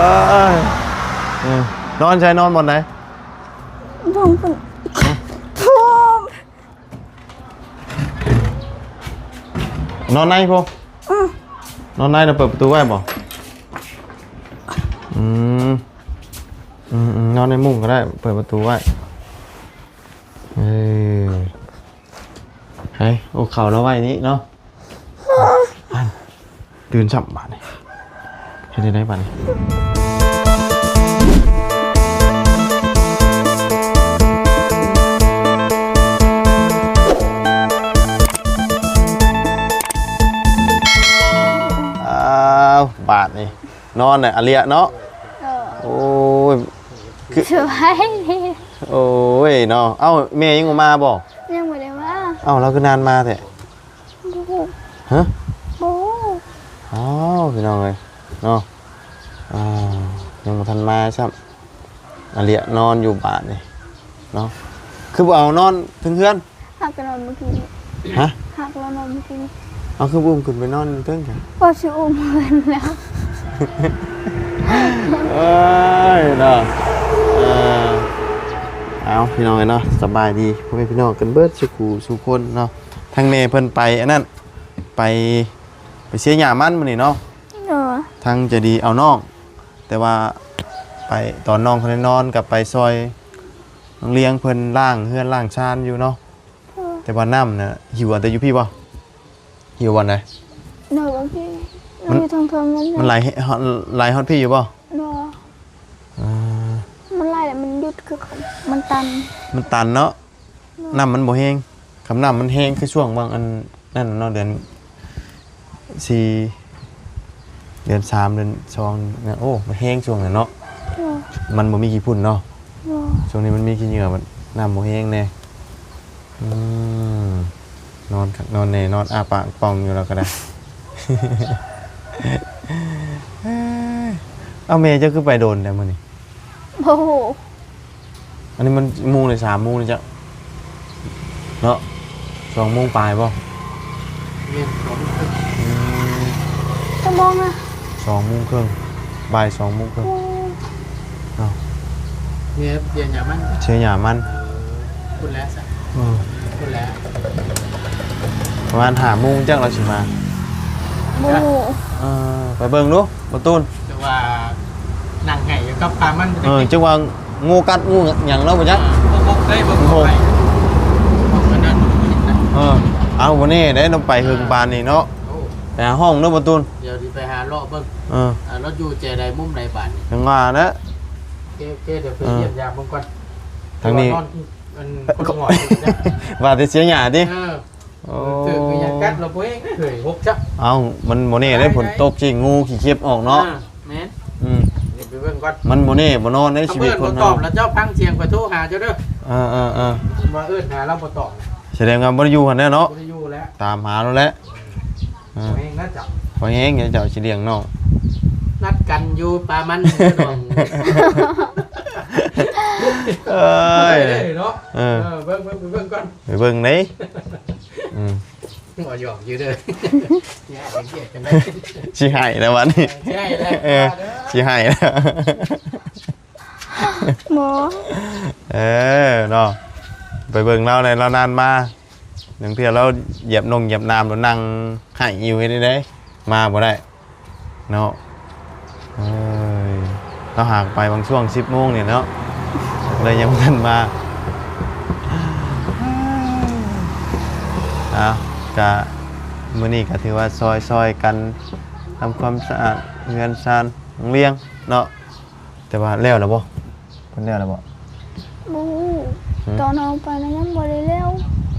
ເອີຍ ເອີ ນອນໃສ? ນອນບ່ອນໃດ? ນອນພຸ້ນ ພຸ້ນ ນອນໃນພຸ້ນ? ອືມ ນອນໃນແລ້ວເປີດປະຕູໄວ້ບໍ່? ອືມ ອືມໆ ນອນໃນມຸ້ງກໍໄດ້ ເປີດປະຕູໄວ້. ເອີ ໃຫ້ ໂອ້ ເຂົ້າລາວໄວ້ນີ້ເນາະ. ຕື່ນຊ້ຳບາດນີ້ ເຮັດຈັ່ງໃດບາດນີ້? ອ້າວ ບາດນີ້ ນອນແຫຼະອາເລຍເນາະ. ເອີ ໂອ້ຍ ຄື ສະບາຍດີ. ໂອ້ຍເນາະ. ເອົ້າ ແມ່ຍັງບໍ່ມາບໍ່? ຍັງບໍ່ໄດ້ມາ. ເອົ້າ ລາວຄືນານມາແທ້? ບໍ່ຮູ້. ຮະ? ບໍ່ຮູ້. ອ້າວ ພີ່ນ້ອງເອີຍເນາະ ອ່າ ຍັງບໍ່ທັນມາຊ້ຳ. ອາເລຍນອນຢູ່ບາດນີ້ເນາະ. ຄືບໍ່ເອົານອນເທິງເຮືອນ? ຫາກກໍນອນມື້ກີ້ນີ້. ຮະ? ຫາກລາວນອນມື້ກີ້ນີ້. ເອົາ ຄືບໍ່ອຸ້ມຂຶ້ນໄປນອນເທິງຊັ້ນ? ວ່າຊິອຸ້ມເພິ່ນແລ້ວ. ເອີຍເນາະ ເອີ ເອົາ ພີ່ນ້ອງເອີຍເນາະ ສະບາຍດີພໍ່ແມ່ພີ່ນ້ອງກັນເບິດສູ່ຄູ່ສູ່ຄົນເນາະ. ທາງແມ່ເພິ່ນໄປອັນນັ້ນ ໄປ ໄປເສຍຫຍ້າມັນມື້ນີ້ເນາະ. ໂດຍ. ທາງໃຈດີເອົານ້ອງ ແຕ່ວ່າໄປຕອນນ້ອງເພິ່ນນອນກໍໄປຊ່ອຍນ້ອງລຽງເພິ່ນລ້າງເຮືອນລ້າງຊານຢູ່ເນາະ. ໂດຍ. ແຕ່ວ່ານ້ຳນະຫິວເອົາແຕ່ຢູ່ພີ້ບໍ່? ຫິວບ່ອນໃດ? ໂດຍ ບາງທີມັນ ມັນຢູ່ເທິງໆ ມັນ ມັນໄຫຼ ໄຫຼຮອດພີ້ຢູ່ບໍ່? ບໍ່. ອ່າ ມັນໄຫຼແລ້ວມັນຢຸດ ຄືມັນຕັນ. ມັນຕັນເນາະ. ນ້ຳມັນບໍ່ແຮງ. ຄັນນ້ຳມັນແຮງຄືຊ່ວງຫວ່າງອັນນັ້ນເນາະ ເດືອນສີ່ ເດືອນສາມ ເດືອນສອງນະ ໂອ້ ມັນແຮງຊ່ວງນັ້ນເນາະ. ໂອ້ ມັນບໍ່ມີຂີ້ຝຸ່ນເນາະ. ໂອ້ ຊ່ວງນີ້ມັນມີຂີ້ເຫຍື້ອ ມັນ ນ້ຳບໍ່ແຮງແດ່. ອືມ ນອນຄັກນອນແນ່ ນອນອ້າປາກປ່ອງຢູ່ແລ້ວກໍໄດ້. ເອົ້າ ແມ່ເຈົ້າຄືໄປໂດນແທ້ມື້ນີ້? ບໍ່ຮູ້. ອັນນີ້ມັນໂມງໃດ? ສາມໂມງແລ້ວເຈົ້າເນາະ. ສອງໂມງປາຍບໍ່? ແມ່ນ ສອງໂມງເຄິ່ງ. ອືມ ຈັກໂມງນະ? ສອງໂມງເຄິ່ງ ບ່າຍສອງໂມງເຄິ່ງ. ໂອ້ ເນາະ ເສຍຫຍ້າມັນ ເສຍຫຍ້າມັນ. ເອີ ພຸ້ນແຫຼະຊະ. ອືມ ພຸ້ນແຫຼະ ປະມານຫ້າໂມງຈັກລາວຊິມາ. ບໍ່ຮູ້. ເອີ ໄປເບິ່ງດູ ບໍ່ຕູນ. ແຕ່ວ່ານັ່ງໄຫ້ຢູ່ກັບປາມັນ. ເອີ ຈັ່ງວ່າ ງູກັດງູຫຍັງເນາະ ບໍ່ຈັກ. ເອີ ບໍ່ ບໍ່ເຄີຍ ບໍ່ເຄີຍໄປ. ເອີ ເອົາ ບໍ່ແນ່ເດ້ ຕ້ອງໄປເຖິງປານນີ້ເນາະ. ໂອ້ ໄປຫາຫ້ອງເນາະ ບໍ່ຕູນ. ດຽວຊິໄປຫາເລາະເບິ່ງ. ເອີ ອ່າ ລາວຢູ່ແຈໃດມຸມໃດບາດນີ້ ຈັ່ງວ່ານະ. ໂອເຄ ໂອເຄ ດຽວໄປ ເອີ ຢ້ຽມຢາມເບິ່ງກ່ອນ. ທາງນີ້ ວ່ານອນ ອັນ ຄົນຫອດ ວ່າແຕ່ເສຍຫຍ້າຕິ. ເອີ ໂອ້ ຖືກຫຍັງກັດລະບໍ່ເອງເລີຍ ຫົກຊະ. ເອົ້າ ມັນບໍ່ແນ່ເດ້ ໄດ້ ຝົນຕົກຊິງູຂີ້ເຂັບອອກເນາະ. ອ່າ ແມ່ນ. ອືມ ດຽວໄປເບິ່ງກ່ອນ. ມັນບໍ່ແນ່ບໍ່ນອນໃນຊີວິດຄົນເຮົາ. ບໍ່ຕອບລະເຈົ້າ ຟັງສຽງຂ້ອຍໂທຫາເຈົ້າເດີ. ເອີໆ ວ່າເອີ້ນຫາລາວບໍ່ຕອບ ສະແດງວ່າບໍ່ໄດ້ຢູ່ຫັ້ນແຫຼະເນາະ. ບໍ່ໄດ້ຢູ່ແລ້ວ ຕາມຫາລາວແຫຼະ. ເອີ ພໍແຮງນະເຈົ້າ ພໍແຮງເຈົ້າຊິລ້ຽງນ້ອງ. ນັດກັນຢູ່ປາມັນ ເອີຍ ໄປເດີເນາະ. ເອີ ເອີ ເບິ່ງ ເບິ່ງ ໄປເບິ່ງກ່ອນ ໄປເບິ່ງເດ້. ອືມ ບໍ່ຢອກຢູ່ເດີ ຊິໃຫ້ແລ້ວບັດນີ້ ຊິໃຫ້ແລ້ວ. ເອີ ຊິໃຫ້ແລ້ວ. ບໍ່ ເອີ ເນາະ ໄປເບິ່ງລາວແດ່ ລາວນານມາ. ບາງເທື່ອລາວຢຽບນົງຢຽບໜາມ ລາວນັ່ງໄຫ້ຢູ່ເຮັດໃດ ມາບໍ່ໄດ້ເນາະ. ເອີຍ ລາວຫາກໄປບາງຊ່ວງສິບໂມງນີ້ເນາະ ເລີຍຍັງບໍ່ທັນມາ. ເອົາ ກະມື້ນີ້ກະຖືວ່າຊ່ອຍໆກັນທຳຄວາມສະອາດເຮືອນຊານໂຮງລຽນເນາະ. ແຕ່ວ່າແລ້ວແລ້ວບໍ່? ເພິ່ນແລ້ວແລ້ວບໍ່? ບໍ່ຮູ້. ຫືມ? ຕອນເຮົາໄປນະຍັງບໍ່ໄດ້ແລ້ວ.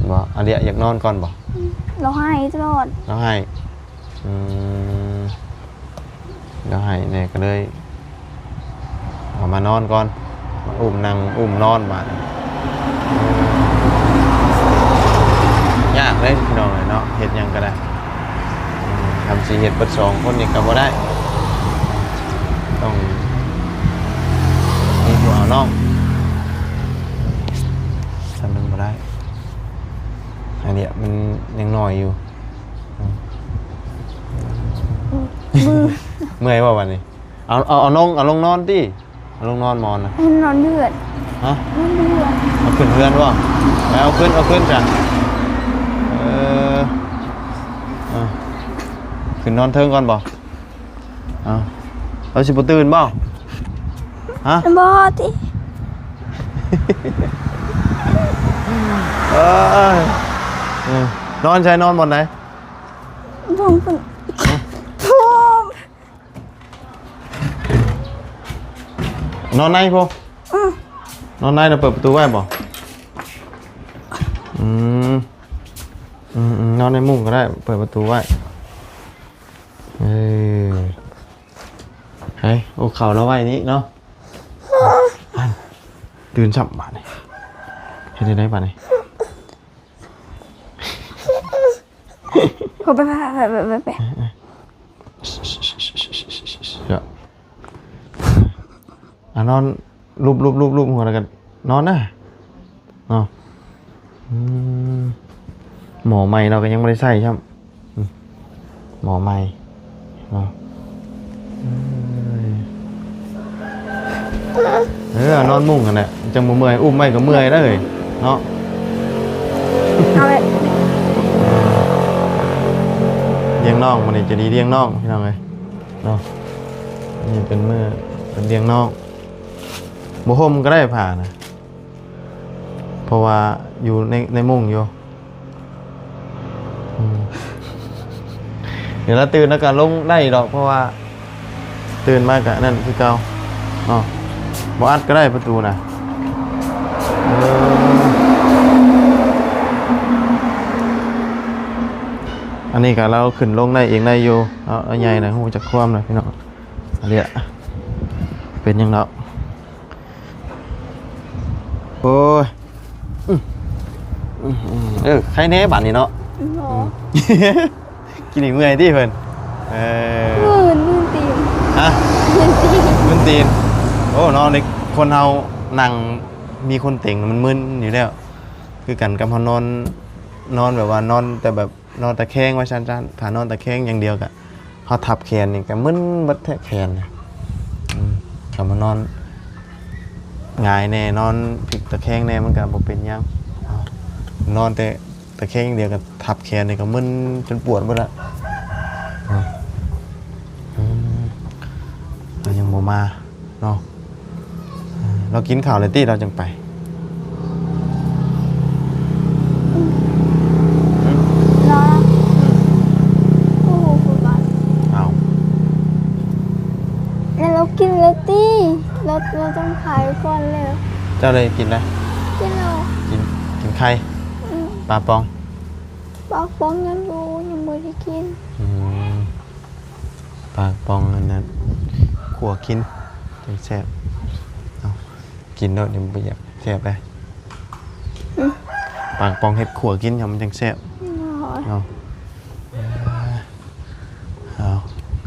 ບໍ່? ອາເດຍຢາກນອນກ່ອນບໍ່? ອືມ ລາວໄຫ້ຕະຫຼອດ. ລາວໄຫ້. ອືມ ລາວໄຫ້ແດ່ກໍເລີຍເອົາມານອນກ່ອນ ມາອຸ້ມນັ່ງອຸ້ມນອນບາດນີ້. ຍາກເດ້ພີ່ນ້ອງເອີຍເນາະ ເຮັດຫຍັງກໍໄດ້. ອືມ ຄັນຊິເຮັດເບິດສອງຄົນນີ້ກໍບໍ່ໄດ້ ຕ້ອງມີຜູ້ເອົານ້ອງ. ຊັ້ນມັນບໍ່ໄດ້ ອັນເນີ້ຍມັນຍັງນ້ອຍຢູ່. ອືມ ເມື່ອຍບໍ່ບັດນີ້? ເອົາ ເອົາ ເອົາ ເອົາລົງ ເອົາລົງນອນຕິ ເອົາລົງນອນໝອນນະ. ໃຫ້ນອນຢູ່ເຮືອນ. ຮະ? ນອນຢູ່ເຮືອນ. ເອົາຂຶ້ນເຮືອນບໍ່? ໄປເອົາຂຶ້ນ ເອົາຂຶ້ນຈ້ະ. ເອີ ເອົາ ຂຶ້ນນອນເທິງກ່ອນບໍ່? ເອົາ ລາວຊິບໍ່ຕື່ນບໍ່? ຮະ? ບໍ່ຕິ. ເອີ ເອີ ນອນໃສ? ນອນບ່ອນໃດ? ນອນພຸ້ນ. ນອນໃນພຸ້ນ. ອື ນອນໃນແລ້ວເປີດປະຕູໄວ້ບໍ່? ອືມ ອືມໆ ນອນໃນມຸ້ງກໍໄດ້ ເປີດປະຕູໄວ້. ເອີ ໃຫ້ອົບເຂົ້າລາວໄວ້ນີ້ເນາະ. ຕື່ນຊ້ຳບາດນີ້. ເຮັດຈັ່ງໃດບາດນີ້? ໂອ້ ໄປ ໄປ ໄປ ໄປ ໄປ ເອີ ເອີ ເອີ ອ່ະ ນອນລູບໆໆ ຫົວແລ້ວກໍນອນນະ ເນາະ. ອືມ ໝໍໃໝ່ເຮົາກໍຍັງບໍ່ໄດ້ໃຊ້ຊ້ຳ. ອືມ ໝໍໃໝ່ເນາະ. ເອີ ເອີ ນອນມຸ້ງຫັ້ນແຫຼະ ຈັ່ງບໍ່ເມື່ອຍ ອຸ້ມໄວ້ກໍເມື່ອຍເດ້ເນາະ. ເອົາເລີຍ ລ້ຽງນ້ອງ ມື້ນີ້ໃຈດີລ້ຽງນ້ອງ ພີ່ນ້ອງເອີຍເນາະ. ນີ້ເປັນມື້ເພິ່ນລ້ຽງນ້ອງ. ບໍ່ຫົ່ມກໍໄດ້ຜ້ານະ ເພາະວ່າຢູ່ໃນ ໃນມຸ້ງຢູ່. ອືມ ດຽວລາວຕື່ນລາວກໍລົງໄດ້ດອກ ເພາະວ່າຕື່ນມາກໍນັ້ນຄືເກົ່າເນາະ. ບໍ່ອັດກໍໄດ້ປະຕູນະ. ເອີ ອັນນີ້ກໍລາວຂຶ້ນລົງໄດ້ເອງໄດ້ຢູ່ເນາະ. ລາວໃຫຍ່ແລ້ວ ຮູ້ຈັກຄວາມແລ້ວ ພີ່ນ້ອງ. ອັນນີ້ເປັນຫຍັງດອກ. ໂອ້ຍ ອືມ ອືມ ເອີ ໄຄແນ່ບາດນີ້ເນາະ. ບໍ່ ອືມ ກິນອີກເມື່ອຍຕິເພິ່ນ. ເອີ ມື່ນ ມື່ນຕີນ. ຮະ? ມື່ນຕີນ ມື່ນຕີນ. ໂອ້ ເນາະ ເດັກຄົນເຮົານັ່ງມີຄົນເຕັງມັນມຶນຢູ່ແລ້ວ ຄືກັນກັບເຮົານອນ ນອນແບບວ່ານອນແຕ່ແບບ ນອນຕະແຄງວ່າຊັ້ນໆ ຖ້ານອນຕະແຄງຢ່າງດຽວກະ ເຮົາທັບແຂນນີ້ກະມຶນເບິດແທ້ແຂນນະ. ອືມ ຄັນມານອນຫງາຍແດ່ ນອນພິກຕະແຄງແດ່ ມັນກະບໍ່ເປັນຫຍັງ. ນອນແຕ່ຕະແຄງຢ່າງດຽວກະທັບແຂນນີ້ກະມຶນຈົນປວດເບິດລະ. ອືມ ລາວຍັງບໍ່ມາເນາະ. ເອີ ລາວກິນເຂົ້າແລ້ວຕິ ລາວຈຶ່ງໄປ. ລາວ ອືມ ໂອ້ໂຫ ບາດ ອ້າວ ແລ້ວລາວກິນແລ້ວຕິ ລາວ ລາວຕ້ອງຂາຍກ່ອນແລ້ວ. ເຈົ້າໄດ້ກິນແລ້ວ? ກິນແລ້ວ. ກິນ ກິນໄຂ່? ອືມ ປາປອງ? ປາປອງຍັງຢູ່ ຍັງບໍ່ໄດ້ກິນ. ອືມ ປາກະປ໋ອງອັນນັ້ນ ຂົ້ວກິນຈັ່ງແຊບ. ເອົາ ກິນໂລດ ນີ້ບໍ່ຢາກແຊບເດ້. ອືມ ປາກະປ໋ອງເຮັດຂົ້ວກິນ ມັນຈັ່ງແຊບ. ໂອ້ຍ ເອົາ ເອົາ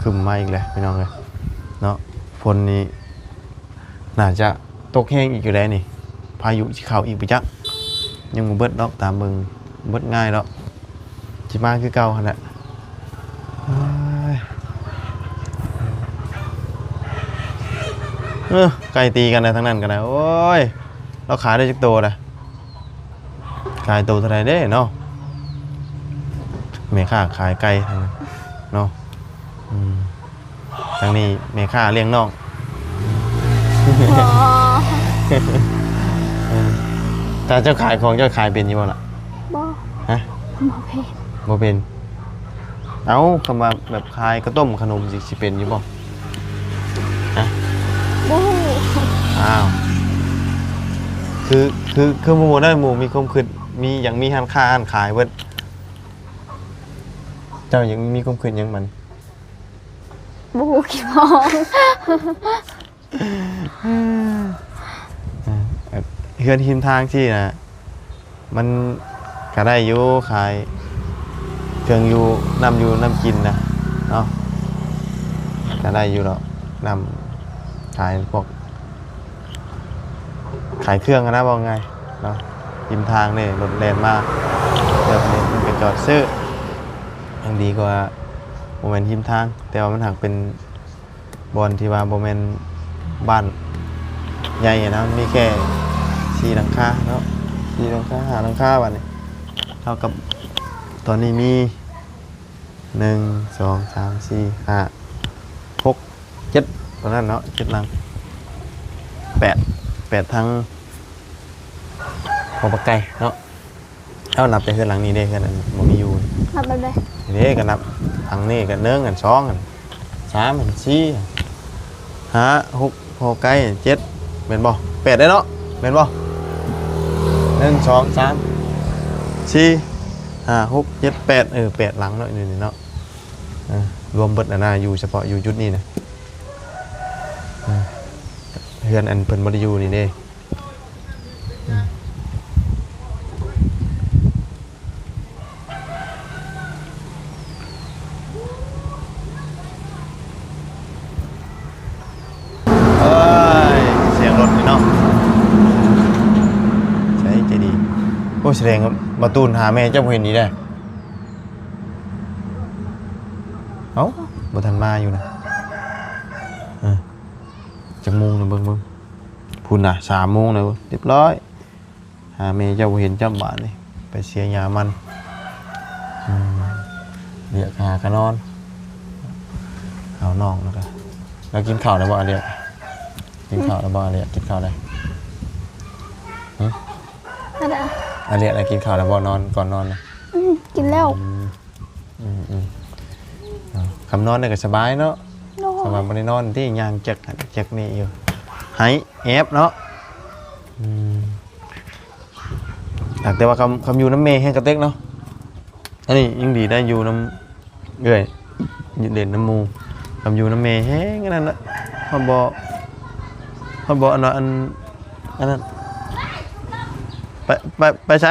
ຄຶ້ມມາອີກແລ້ວ ພີ່ນ້ອງເອີຍເນາະ. ຝົນນີ້ໜ້າຈະຕົກແຮງອີກຢູ່ແລ້ວນີ້. ພາຍຸຊິເຂົ້າອີກບໍ່ຈັກ. ຍັງບໍ່ເບິດດອກ ຕາມເບິ່ງ ບໍ່ເບິດງ່າຍດອກ. ຊິມາຄືເກົ່າຫັ້ນແຫຼະ. ເອີຍ ເອີ ໄກ່ຕີກັນແລ້ວ ທາງນັ້ນກໍໄດ້. ໂອ້ຍ ລາວຂາຍໄດ້ຈັກໂຕລະ? ຂາຍໂຕເທົ່າໃດເດ້ເນາະ? ແມ່ຄ້າຂາຍໄກ່ເນາະ. ອືມ ທາງນີ້ແມ່ຄ້າລ້ຽງນ້ອງ. ອໍ ເອີ ຖ້າເຈົ້າຂາຍຂອງ ເຈົ້າຂາຍເປັນຢູ່ບໍ່ລະ? ບໍ່. ຮະ? ບໍ່ເປັນ. ບໍ່ເປັນ. ເອົ້າ ຄຳວ່າແບບຂາຍເຂົ້າຕົ້ມຂະໜົມຊິ ຊິເປັນຢູ່ບໍ່? ຮະ? ບໍ່ຮູ້. ອ້າວ ຄື ຄື ຄືໝູ່ໄດ້ ໝູ່ມີຄວາມຄິດ ມີ ຢາກມີຮ້ານຄ້າຮ້ານຂາຍເບິດ. ເຈົ້າຍັງມີຄວາມຄິດຫຍັງບັດນີ້? ບໍ່ຮູ້ ຄິດບໍ່ອອກ. ເຮືອນຮິມທາງຊີ້ນະ ມັນກະໄດ້ຢູ່ ຂາຍເຄື່ອງຢູ່ ນ້ຳຢູ່ນ້ຳກິນນະເນາະ ກະໄດ້ຢູ່ດອກ. ນ້ຳ ຂາຍພວກ ຂາຍເຄື່ອງຫັ້ນນະ ເວົ້າງ່າຍເນາະ. ລິມທາງນີ້ລົດແລ່ນມາແບບນີ້ ມັນກະຈອດຊື້ ຍັງດີກວ່າບໍ່ແມ່ນລິມທາງ. ແຕ່ວ່າມັນຫາກເປັນ ບ່ອນທີ່ວ່າບໍ່ແມ່ນບ້ານໃຫຍ່ນະ ມີແຄ່ສີ່ຫຼັງຄາເນາະ ສີ່ຫຼັງຄາ ຫ້າຫຼັງຄາ ບາດນີ້ ເທົ່າກັບຕອນນີ້ມີ ໜຶ່ງ ສອງ ສາມ ສີ່ ຫ້າ ຫົກ ເຈັດ ຕົວນັ້ນເນາະ ເຈັດຫຼັງ ແປດ ແປດ ທາງພໍ່ປາໄກ່ເນາະ. ເອົາ ນັບແຕ່ເຮືອນຫຼັງນີ້ເດ້ ເຮືອນອັນບໍ່ມີຢູ່ ນັບແບບໃດ? ເດ້ ກໍນັບຫຼັງນີ້ກໍ ໜຶ່ງ ອັນ ສອງ ອັນ ສາມ ອັນ ສີ່ ຫ້າ ຫົກ ພໍ່ໄກ່ ເຈັດ ແມ່ນບໍ່? ແປດ ເດ້ເນາະ ແມ່ນບໍ່? ໜຶ່ງ ສອງ ສາມ ສີ່ ຫ້າ ຫົກ ເຈັດ ແປດ ເອີ ແປດຫຼັງເນາະ ຢູ່ນີ້ເນາະ. ເອີ ລວມເບິດຫັ້ນນະ ຢູ່ສະເພາະຢູ່ຈຸດນີ້ນະ ເອີ ເຮືອນອັນເພິ່ນບໍ່ໄດ້ຢູ່ນີ້ເດ້. ເອີຍ ສຽງລົດນີ້ເນາະ ໃສໃຈດີ. ໂອ້ ສະແດງວ່າ ບໍ່ຕູນຫາແມ່ເຈົ້າບໍ່ເຫັນອີກແລ້ວ. ເອົ້າ ບໍ່ທັນມາຢູ່ນະ. ເອີ ຈັກໂມງລະເບິ່ງ ເບິ່ງ ພຸ້ນນະ ສາມໂມງແລ້ວ ຮຽບຮ້ອຍ. ຫາແມ່ເຈົ້າບໍ່ເຫັນຈ້ຳບາດນີ້ ໄປເສຍຫຍ້າມັນ. ອືມ ລຽກຫາກະນອນ ເອົານ້ອງແລ້ວກະ ລາວກິນເຂົ້າແລ້ວບໍ່? ອາລຽກ ກິນເຂົ້າແລ້ວບໍ່? ອາລຽກ ກິນເຂົ້າແລ້ວ? ຫຶ? ອາລຽກ ອາລຽກ ລາວກິນເຂົ້າແລ້ວບໍ່? ນອນ ກ່ອນນອນນະ. ອືມ ກິນແລ້ວ. ອືມ ອືມໆ ເອົາ ຄຳນອນນີ້ກໍສະບາຍເນາະ. ໂດຍ ສຳລັບບໍ່ໄດ້ນອນຕິ ຍ່າງຈັກຫັ້ນຈັກນີ້ຢູ່ ໄຫ້ແອບເນາະ. ອືມ ແຕ່ວ່າຄຳ ຄຳຢູ່ນຳແມ່ແຮງກະເຕັກເນາະ. ອັນນີ້ຍັງດີໄດ້ຢູ່ນຳເອື້ອຍ ຢູ່ເຫຼັ້ນນຳໝູ່. ຄຳຢູ່ນຳແມ່ແຮງອັນນັ້ນນະ ຮອດບໍ່ ຮອດບໍ່ ອັນວ່າ ອັນ ອັນນັ້ນ ໄປ ໄປ ໄປໃສ?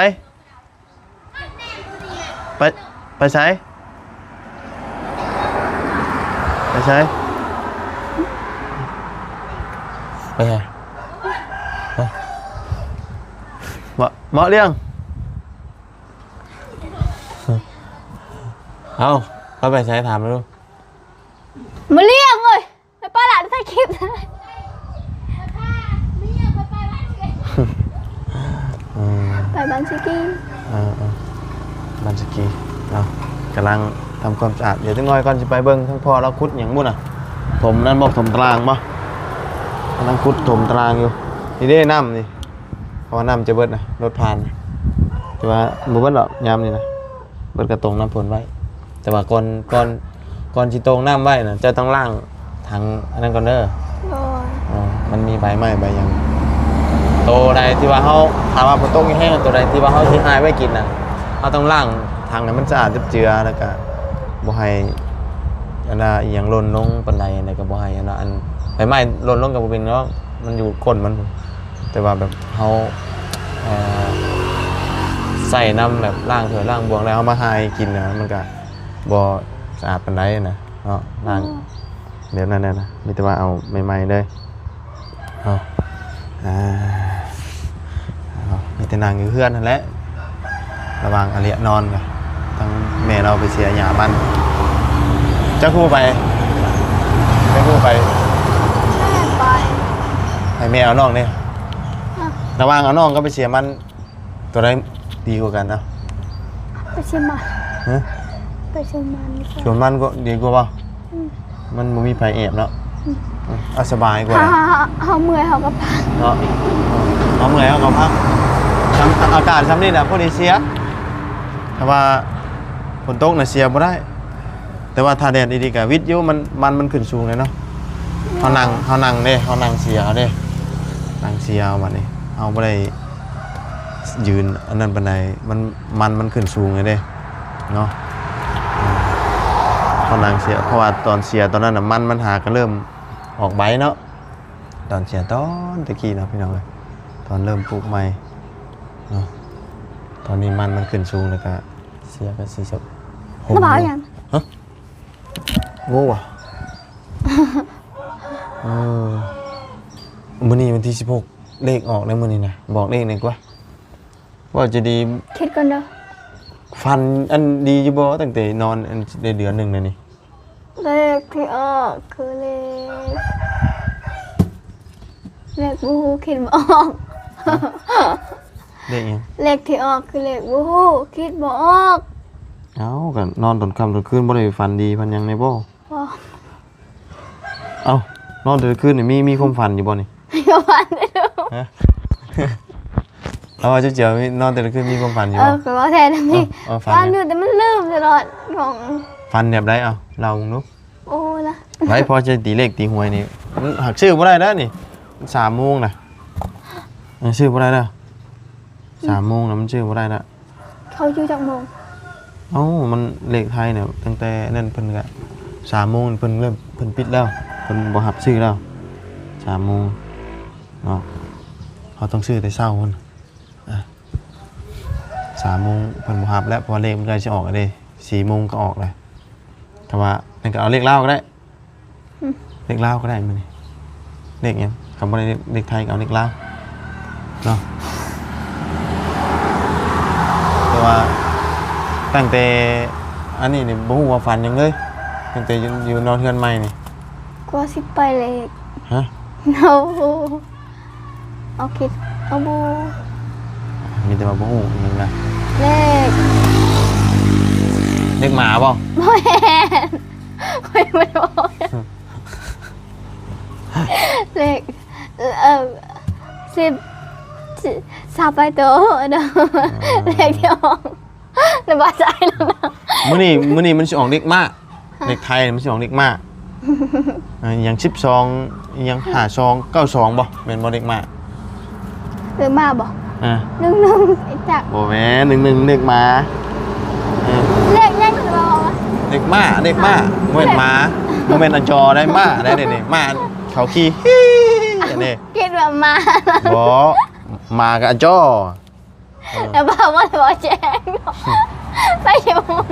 ໄປ ໄປໃສ? ໄປໃສ? ໄປໃສ? ຮະ? ເມາະ ເມາະລ້ຽງ. ເອົ້າ ເຂົາໄປໃສ? ຖາມມາດູ. ມາລ້ຽງເອີຍ. ໄປປະຫຼາດຖ່າຍຄລິບ. ອືມ ໄປບ້ານສະກີ. ເອີໆ ບ້ານສະກີເນາະ ກຳລັງທຳຄວາມສະອາດ. ດຽວຈັກໜ້ອຍກ່ອນຊິໄປເບິ່ງທາງພໍ່ລາວຂຸດຫຍັງບຸນນະ ຖົມນັ້ນບໍ່ ຖົມຕະລ່າງບໍ່? ກຳລັງຂຸດຖົມຕະລ່າງຢູ່. ນີ້ເດ້ນ້ຳນີ້ ເພາະວ່ານ້ຳຈະເບິດນະ ລົດຜ່ານ. ແຕ່ວ່າບໍ່ເບິດດອກຍາມນີ້ນະ ເບິດກະຕົງນ້ຳຝົນໄວ້. ແຕ່ວ່າກ່ອນ ກ່ອນ ກ່ອນຊິຕົງນ້ຳໄວ້ນະ ເຈົ້າຕ້ອງລ້າງຖັງອັນນັ້ນກ່ອນເດີ. ໂດຍ ເອີ ມັນມີໃບໄມ້ໃບຫຍັງ ໂຕໃດທີ່ວ່າເຮົາ ຖ້າວ່າຝົນຕົກແຮງໆ ໂຕໃດທີ່ວ່າເຮົາຊິຫາຍໄວ້ກິນນະ ເຮົາຕ້ອງລ້າງຖັງໃຫ້ມັນສະອາດຈາກເຈືອ ແລ້ວກະບໍ່ໃຫ້ອັນນ່າອີ່ຫຍັງຫຼົ່ນລົງປານໃດ ແລ້ວກະບໍ່ໃຫ້ອັນນ່າ ອັນໃບໄມ້ຫຼົ່ນລົງກະບໍ່ເປັນຫຍັງດອກ ມັນຢູ່ກົ້ນມັນ. ແຕ່ວ່າແບບເຮົາ ເອີ ໃສ່ນ້ຳແບບລ້າງຖ້ວຍລ້າງບ່ວງແລ້ວເຮົາມາຫາຍກິນນະ ມັນກະບໍ່ສະອາດປານໃດນະເນາະ. ລ້າງ ອືມ ແບບນັ້ນແຫຼະນະ ມີແຕ່ວ່າເອົາໃໝ່ໆເລີຍເນາະ. ອ່າ ເອົາ ມີແຕ່ນັ່ງຢູ່ເຮືອນຫັ້ນແຫຼະ ລະຫວ່າງອາເລຍນອນກະ ທາງແມ່ລາວໄປເສຍຫຍ້າມັນ. ຈັກຜູ້ໄປ? ຈັກຜູ້ໄປ? ແມ່ໄປ. ໃຫ້ແມ່ເອົານ້ອງເດ້. ຮະ? ລະຫວ່າງເອົານ້ອງກັບໄປເສຍມັນ ຕົວໃດດີກວ່າກັນ? ເອົາ ໄປເຊຍມານ. ຮະ? ໄປເຊຍມານດີກວ່າ. ສວນມັນກໍດີກວ່າບໍ່? ອືມ ມັນບໍ່ມີໃຜແອບເນາະ. ອືມ ເອົາສະບາຍກວ່າ. ເຮົາ ເຮົາ ເຮົາເມື່ອຍເຮົາກໍພັກເນາະ. ເຮົາເມື່ອຍເຮົາກໍພັກ. ຊ່ຳ ອາກາດຊ່ຳນີ້ນະ ພໍດີເຊຍ. ຖ້າວ່າຝົນຕົກນະເຊຍບໍ່ໄດ້. ແຕ່ວ່າຖ້າແດດດີໆກະຫວິດຢູ່ ມັນ ມັນ ມັນຂຶ້ນສູງແລ້ວເນາະ. ເຮົານັ່ງ ເຮົານັ່ງເດ້ ເຮົານັ່ງເຊຍເອົາເດ້ ນັ່ງເຊຍເອົາ. ບາດນີ້ເຮົາບໍ່ໄດ້ຢືນອັນນັ້ນປານໃດ ມັນ ມັນ ມັນຂຶ້ນສູງແລ້ວເດ້ເນາະ. ເຮົານັ່ງເຊຍ ເພາະວ່າຕອນເຊຍຕອນນັ້ນນະ ມັນ ມັນຫາກະເລີ່ມອອກໃບເນາະ ຕອນເຊຍຕອນແຕ່ກີ້ເນາະ ພີ່ນ້ອງເອີຍ ຕອນເລີ່ມປູກໃໝ່ເນາະ. ຕອນນີ້ມັນ ມັນຂຶ້ນສູງແລ້ວກະ ເຊຍກະຊິສົບ. ລະບາຍຫຍັງ? ຮະ? ໂອ້ ຫວາ ເອີ ມື້ນີ້ວັນທີສິບຫົກ ເລກອອກແລ້ວມື້ນີ້ນະ ບອກເລກແດ່ກວ່າ ວ່າຈະດີ. ຄິດກ່ອນເດີ. ຝັນອັນດີຢູ່ບໍ່ ຕັ້ງແຕ່ນອນອັນໄດ້ເດືອນໜຶ່ງແລ້ວນີ້? ເລກທີ່ອອກຄືເລກ ເລກບໍ່ຮູ້ ຄິດບໍ່ອອກ. ເລກຫຍັງ? ເລກທີ່ອອກຄືເລກບໍ່ຮູ້ ຄິດບໍ່ອອກ. ເອົ້າ ກໍນອນຕອນຄ່ຳຕອນຄືນ ບໍ່ໄດ້ຝັນດີຝັນຫຍັງແດ່ບໍ່? ບໍ່. ເອົ້າ ນອນແຕ່ລະຄືນນີ້ ມີ ມີຄວາມຝັນຢູ່ບໍ່ນີ້? ມີຄວາມຝັນຢູ່. ຮະ? ເອົາ ເຈົ້າເຈົ້າ ນອນແຕ່ລະຄືນມີຄວາມຝັນຢູ່ບໍ່? ເອີ ຂ້ອຍເວົ້າແທ້ນະ ມີ ເອີ ເອີ ຝັນ ຝັນຢູ່ ແຕ່ມັນລືມຕະຫຼອດ. ຂອງ ຝັນແບບໃດ? ເອົາ ເລົ່າເບິ່ງດູ. ໂອ້ນະ ໄວ້ ພໍຈະຕີເລກຕີຫວຍນີ້ ມັນຫາກຊື້ບໍ່ໄດ້ແລ້ວນີ້ ມັນສາມໂມງນະ. ເອີ ຊື້ບໍ່ໄດ້ແລ້ວ ສາມໂມງນະ ມັນຊື້ບໍ່ໄດ້ແລ້ວ. ເຂົາຢູ່ຈັກໂມງ? ເອົ້າ ມັນເລກໄທນະ ຕັ້ງແຕ່ນັ້ນເພິ່ນກະ ສາມໂມງເພິ່ນເລີ່ມ ເພິ່ນປິດແລ້ວ ເພິ່ນບໍ່ຮັບຊື້ແລ້ວ ສາມໂມງເນາະ. ເຮົາຕ້ອງຊື້ແຕ່ເຊົ້າພຸ້ນ ອາ ສາມໂມງເພິ່ນບໍ່ຮັບແລ້ວ ເພາະວ່າເລກມັນໃກ້ຊິອອກແລ້ວເດ້ ສີ່ໂມງກໍອອກແລ້ວ. ແຕ່ວ່ານັ້ນກໍເອົາເລກລາວກໍໄດ້. ອືມ ເລກລາວກໍໄດ້ມື້ນີ້. ເລກຫຍັງ? ຄັນບໍ່ໄດ້ເລກ ເລກໄທກໍເອົາເລກລາວເນາະ. ແຕ່ວ່າຕັ້ງແຕ່ອັນນີ້ນີ້ບໍ່ຮູ້ວ່າຝັນຫຍັງເລີຍ ຕັ້ງແຕ່ຢູ່ ຢູ່ນອນເຮືອນໃໝ່ນີ້. ກວ່າຊິໄປເລກ. ຮະ? ເອົາ ເອົາຄິດ ເອົາບໍ່ ມີແຕ່ວ່າບໍ່ຮູ້ຫຍັງນະ. ເລກ ເລກໝາບໍ່? ບໍ່ແມ່ນ ຂ້ອຍບໍ່ໄດ້ເວົ້າ. ເລກ ເອີ ສິບ ຊາວປາຍໂຕເນາະ. ອ່າ ເລກທີ່ອອກ ລະບາດໃຈແລ້ວນະ. ມື້ນີ້ ມື້ນີ້ມັນຊິອອກເລກມ້າ ຮະ? ເລກໄທມັນຊິອອກເລກມ້າ. ເອີ ຫຍັງສິບສອງ ອີຫຍັງ ຫ້າສອງ ເກົ້າສອງ ບໍ່ ແມ່ນບໍ່ເລກມ້າ? ເລກມ້າບໍ່? ອາ ໜຶ່ງໜຶ່ງ ຈັກ ບໍ່ແມ່ນ ໜຶ່ງໜຶ່ງ ເລກມ້າ. ເອີ ເລກຫຍັງຄືວ່າ ເລກມ້າ ເລກມ້າ ບໍ່ແມ່ນໝາ ບໍ່ແມ່ນອາຈໍໄດ໋ ມ້າໄດ໋ ນີ້ ມ້າເຂົາຂີ່ ນີ້ ຄິດວ່າໝາ ບໍ່ ໝາກັບອາຈໍ. ເອີ ແລ້ວບ່າວບໍ່ໄດ້ເວົ້າແຈ້ງເນາະ ໄປຢູ່. ອືມ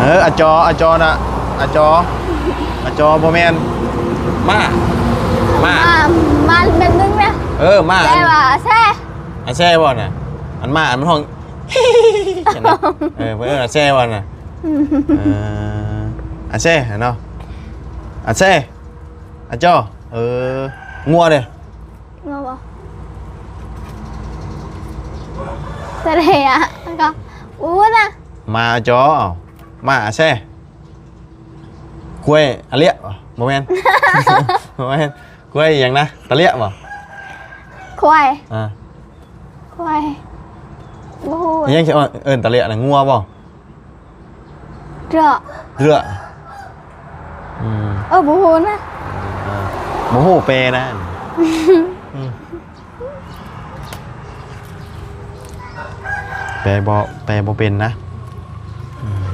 ເອີ ອາຈໍ ອາຈໍນະ ອາຈໍ ອາຈໍບໍ່ແມ່ນ ມ້າ ມ້າ ມ້າ ມ້າແມ່ນໜຶ່ງນະ. ເອີ ມ້າ ແປວ່າອາແຊ ອາແຊບໍ່ນະ? ອັນມ້າ ອັນມັນຮ້ອງ ເອີ ເພິ່ນເອີ້ນອາແຊບໍ່ນະ? ເອີ ອາແຊເນາະ ອາແຊ ອາຈໍ. ເອີ ງົວເດ? ງົວບໍ່? ທະເລອະ ແລ້ວກໍອູນະ ມ້າອາຈໍ ມ້າອາແຊ ຄວາຍອາເລຍ ບໍ່ແມ່ນ ບໍ່ແມ່ນ ຄວາຍຫຍັງນະ ຕະເລຍບໍ່? ຄວາຍ ອາ ຄວາຍ ບໍ່ຮູ້ ຫຍັງຊິເອີ້ນຕະເລຍນະ ງົວບໍ່? ເຣາະ ເຣາະ ອືມ ເອີ ບໍ່ຮູ້ນະ ເອີ ບໍ່ຮູ້ແປນະ ອືມ ແປບໍ່ ແປບໍ່ເປັນນະ ອືມ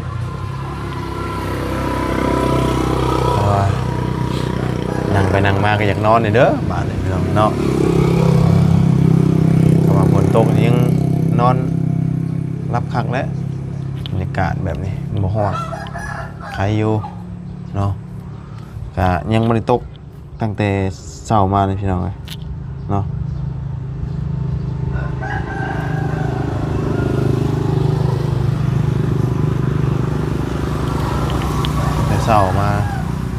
ໂອ້ຍ ນັ່ງໄປນັ່ງມາກໍຢາກນອນເດີ ບາດນີ້ເນາະ ເພາະວ່າຝົນຕົກນີ້ຍັງນອນຫຼັບຄັກແຫຼະ ບັນຍາກາດແບບນີ້ ມັນບໍ່ຮ້ອນ ໄຄຢູ່ເນາະ ກະຍັງບໍ່ໄດ້ຕົກຕັ້ງແຕ່ເຊົ້າມານີ້ພີ່ນ້ອງເອີຍເນາະ ແຕ່ເຊົ້າມາ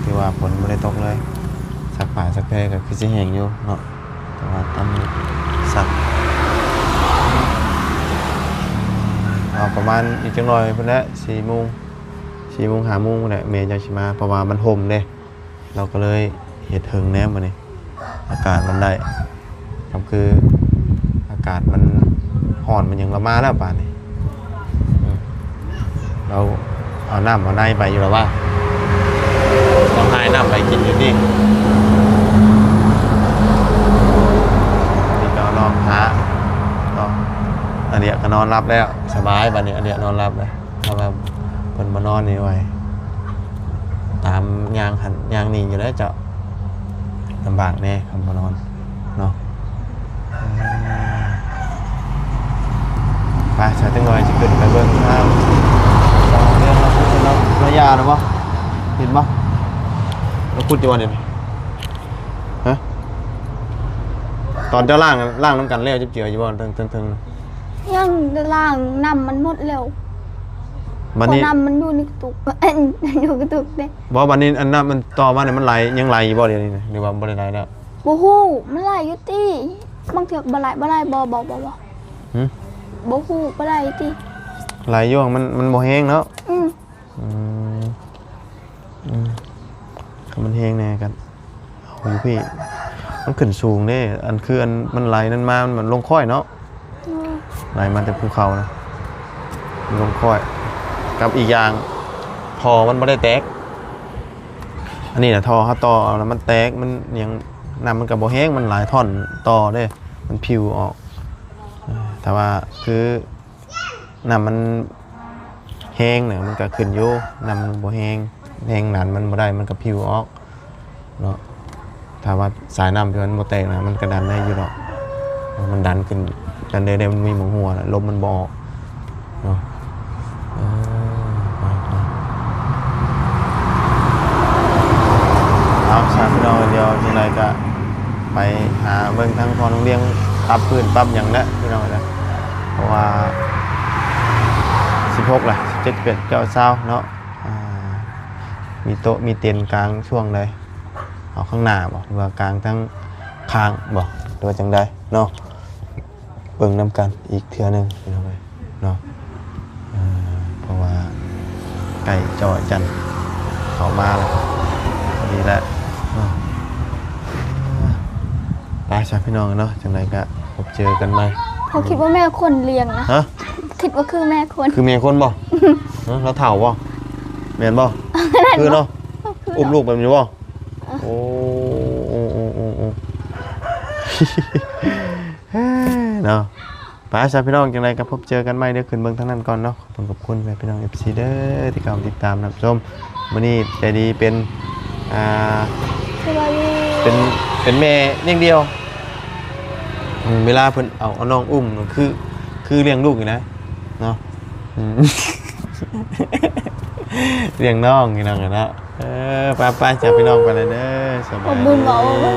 ຖືວ່າຝົນບໍ່ໄດ້ຕົກເລີຍ ຊັກຜ້າຊັກແພກໍຄືຊິແຫ້ງຢູ່ເນາະ ແຕ່ວ່າຕອນນີ້ຊັກ ເອົາປະມານອີກຈັກໜ້ອຍພຸ້ນແຫຼະ ສີ່ໂມງ ສີ່ໂມງ ຫ້າໂມງພຸ້ນແຫຼະ ແມ່ເຈົ້າຊິມາ ເພາະວ່າມັນຮົ່ມເດ້ ລາວກໍເລີຍເຮັດເຖິງແດ່ມື້ນີ້ ອາກາດມັນໄດ້ ກໍຄືອາກາດມັນຮ້ອນມັນຫຍັງ ລາວມາແລ້ວບາດນີ້ ອືມ ລາວເອົານ້ຳເອົາໃນໄປຢູ່ແລ້ວວ່າ ລາວຫາຍນ້ຳໄປກິນຢູ່ຕິ ນີ້ກໍລອງຫາເນາະ ອາເດຍກໍນອນຫຼັບແລ້ວ ສະບາຍ ບາດນີ້ອາເດຍນອນຫຼັບແລ້ວ. ຖ້າວ່າເພິ່ນມານອນນີ້ໄວ້ ຕາມຍ່າງຫັ້ນຍ່າງນີ້ຢູ່ແລ້ວເຈົ້າ ລຳບາກແດ່ຄັນບໍ່ນອນເນາະ ໄປ ສາຍຈັກໜ້ອຍຊິຂຶ້ນໄປເບິ່ງທາງ ເລື່ອງລາວຂຸດລາວ ລາວຢາແລ້ວບໍ່? ເຫັນບໍ່? ລາວຂຸດຢູ່ບໍ່ນີ້? ຮະ? ຕອນເຈົ້າລ້າງ ລ້າງນຳກັນແລ້ວ ເຈັບເຈື່ອຢູ່ບໍ່? ເທິງ ເທິງ ເທິງ ຍັງ ລ້າງນ້ຳມັນໝົດແລ້ວ. ບັດນີ້ ເພາະນ້ຳມັນຢູ່ໃນກະຕຸກ ເອີ ຢູ່ກະຕຸກເດ້. ບໍ່ ບັດນີ້ອັນນ້ຳມັນຕໍ່ມານີ້ມັນໄຫຼ ຍັງໄຫຼຢູ່ບໍ່ດຽວນີ້ນະ ຫຼືວ່າບໍ່ໄດ້ໄຫຼແລ້ວ? ບໍ່ຮູ້ ມັນໄຫຼຢູ່ຕິ ບາງເທື່ອກໍບໍ່ໄຫຼ ບໍ່ໄຫຼ ບໍ່ ບໍ່ ບໍ່ ຫື? ບໍ່ຮູ້ ບໍ່ໄຫຼຕິ ໄຫຼຢູ່ ມັນ ມັນບໍ່ແຮງເນາະ. ອືມ ອືມ ອືມ ຄັນມັນແຮງແດ່ກໍ ເອົາຢູ່ພີ້ ມັນຂຶ້ນສູງເດ້ ອັນຄືອັນມັນໄຫຼນັ້ນມາ ມັນລົງຄ້ອຍເນາະ. ອືມ ໄຫຼມາແຕ່ພູເຂົານະ ມັນລົງຄ້ອຍ ກັບອີກຢ່າງທໍ່ມັນບໍ່ໄດ້ແຕກ. ອັນນີ້ນະ ທໍ່ເຮົາຕໍ່ແລ້ວມັນແຕກ ມັນຫຍັງ ນ້ຳມັນກໍບໍ່ແຮງ ມັນຫຼາຍທ່ອນຕໍ່ເດ້ ມັນພິວອອກ. ເອີ ຖ້າວ່າຄື ນ້ຳມັນແຮງນະ ມັນກະຂຶ້ນຢູ່ ນ້ຳມັນບໍ່ແຮງ ແຮງດັນມັນບໍ່ໄດ້ ມັນກະພິວອອກເນາະ. ຖ້າວ່າສາຍນ້ຳທີ່ມັນບໍ່ແຕກນະ ມັນກະດັນໄດ້ຢູ່ດອກ ມັນດັນຂຶ້ນ ດັນໄດ້ ໄດ້ ມັນມີໝ່ອງຮົ່ວລະ ລົມມັນບໍ່ອອກເນາະ. ເອີ ເອົາ ຊະ ພີ່ນ້ອງ ດຽວຈັ່ງໃດກະ ໄປຫາເບິ່ງທາງພໍ່ນ້ອງລຽງປັບພື້ນປັບຫຍັງແຫຼະພີ່ນ້ອງເອີຍ ເພາະວ່າສິບຫົກລະ ສິບເຈັດ ສິບແປດ ເກົ້າ ຊາວເນາະ. ອ່າ ມີໂຕະມີເຕັນກາງຊ່ວງໃດ ເອົາຂ້າງໜ້າບໍ່ ຫຼືວ່າກາງທາງຂ້າງບໍ່ ຫຼືວ່າຈັ່ງໃດເນາະ? ເບິ່ງນຳກັນອີກເທື່ອໜຶ່ງພີ່ນ້ອງເອີຍເນາະ. ເອີ ເພາະວ່າໃກ້ເຈົ້າອາຈານເຂົ້າມາແລ້ວ ພໍດີແຫຼະເນາະ. ໄປຊະພີ່ນ້ອງເນາະ ຈັ່ງໃດກະພົບເຈີກັນໃໝ່. ເຂົາຄິດວ່າແມ່ຄົນລ້ຽງນະ. ຮະ? ຄິດວ່າຄືແມ່ຄົນ. ຄືແມ່ຄົນບໍ່? ຮະ? ລາວເຖົ້າບໍ່? ແມ່ນບໍ່? ຄືເນາະ ອຸ້ມລູກແບບນີ້ບໍ່? ໂອ້ ໂອ້ ໂອ້ ໂອ້ ໂອ້ ເນາະ. ໄປຊະພີ່ນ້ອງ ຈັ່ງໃດກໍພົບເຈີກັນໃໝ່ເດີ ຂຶ້ນເບິ່ງທາງນັ້ນກ່ອນເນາະ. ຂອບຄຸນ ຂອບຄຸນແມ່ພີ່ນ້ອງ ເອັຟຊີ ເດີ ທີ່ເຂົ້າມາຕິດຕາມຮັບຊົມ. ມື້ນີ້ໃຈດີເປັນ ອ່າ ສະບາຍດີ ເປັນ ເປັນແມ່ລ້ຽງດ່ຽວ. ອືມ ເວລາເພິ່ນເອົາ ເອົານ້ອງອຸ້ມ ຄື ຄືລ້ຽງລູກນີ້ນະເນາະ. ອືມ ລ້ຽງນ້ອງພີ່ນ້ອງເນາະ. ເອີ ໄປໆ ຈາກພີ່ນ້ອງໄປແລ້ວເດີ ສະບາຍດີ.